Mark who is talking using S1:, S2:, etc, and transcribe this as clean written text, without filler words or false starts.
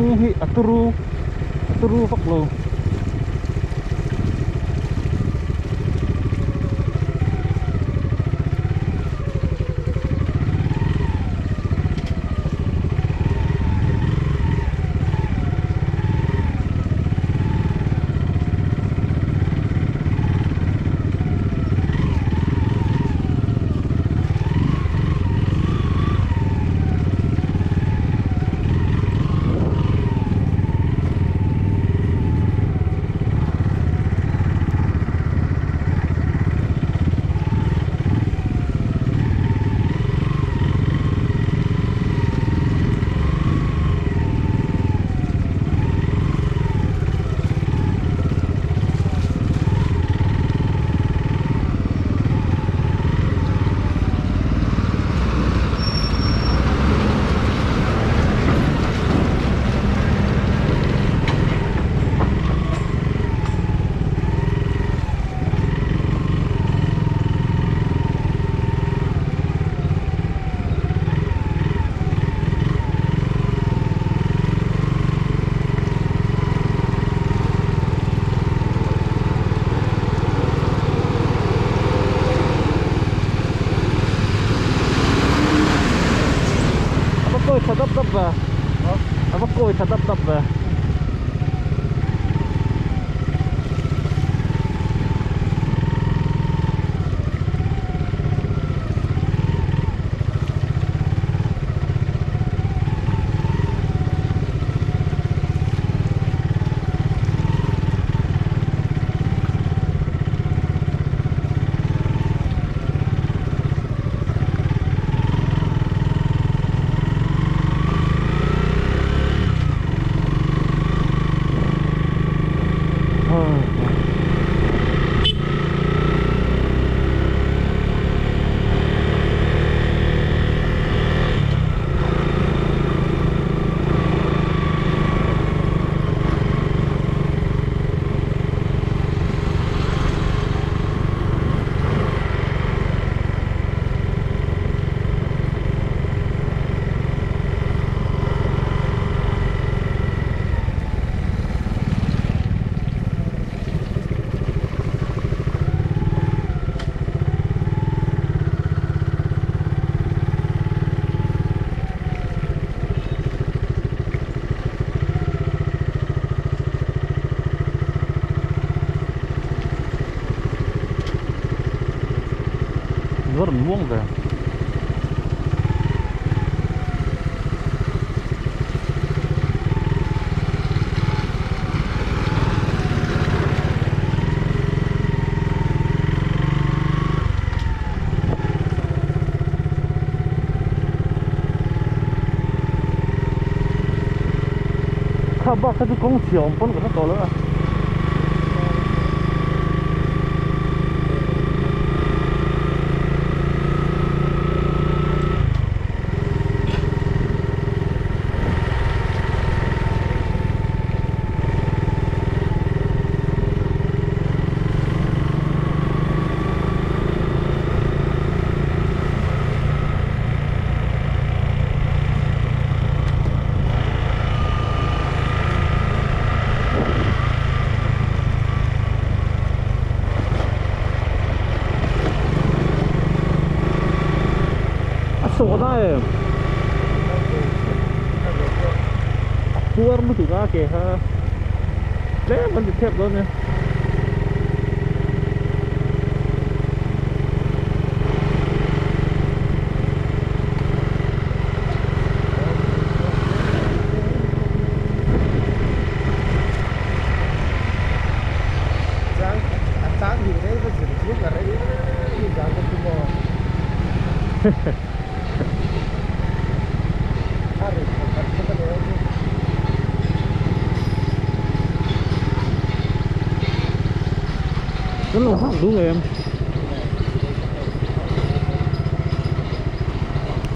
S1: Kawng hi a turu a turu vak lo. A va kawi tha dap dap ve a va kawi tha dap dap ve. Va rawn muang ve. Kha bak kha chu kawng chhia awm pawn ka hre tawh lo a. A sawh na em a puar lutuk a ke kha tlem an ti thep dawn nia. Kan lo nghak duh em?